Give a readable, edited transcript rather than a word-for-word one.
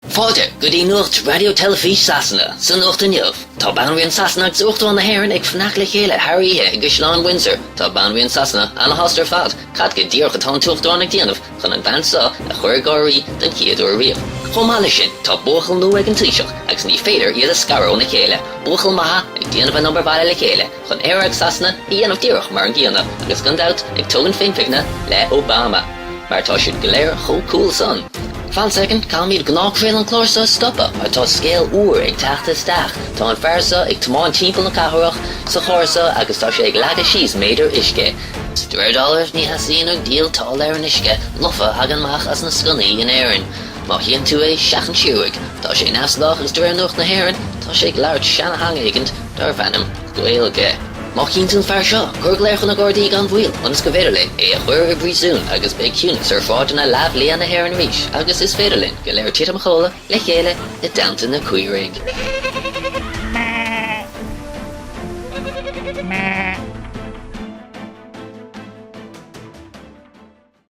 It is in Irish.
Fáilte go dtí Nuacht Raidió Teilifís Sasana. Sa nuacht inniu, tá Banríon Sasana agus Uachtarán na hÉireann ag fanacht le chéile thar oíche i gCaisleán Windsor. Tá Banríon Sasana ana-shásta ar fad. Cad go díreach atá an tUachtarán ag déanamh chun an bhean seo a chur ag gáirí don chéad uair riamh? Chomh maith leis sin, tá buachaill nua ag an Taoiseach agus ní féidir iad a scaradh óna chéile. Buachaill maithe ag déanamh a n-obair bhaile le chéile chun Éire agus Sasana a dhéanamh díreach mar an gcéanna agus gan dabht ag tógaint féinphiceanna le Obama. Mar tá siad go léir chomh cool san. Fan soicind, caithfimid gnáthchraoladh an chláir seo a stopadh mar tá scéal úr ag teacht isteach. Tá an fear seo ag tiomáint timpeall na cathrach sa charr seo agus tá sé ag leagadh síos méadair uisce. De réir dealraimh ní theastaíonn ag díol táille ar an uisce lofa a thagann amach as na sconnaí in Éirinn. Má chíonn tú é, seachain siar uaidh. Tá sé neamhspleách agus de réir Nuacht na hÉireann tá sé ag labhairt seana-theanga éigint darbh ainm Gaeilge. Má chíonn tú an fear seo, cuir glaoch chun na Gardaí gan mhoill ionas go bhféidir linn é a chur i bpríosún agus beidh ciúnas ar shráideanna leamh liath na hÉireann arís agus is féidir linn go léir titim a chodladh le chéile i dteannta na caoirigh.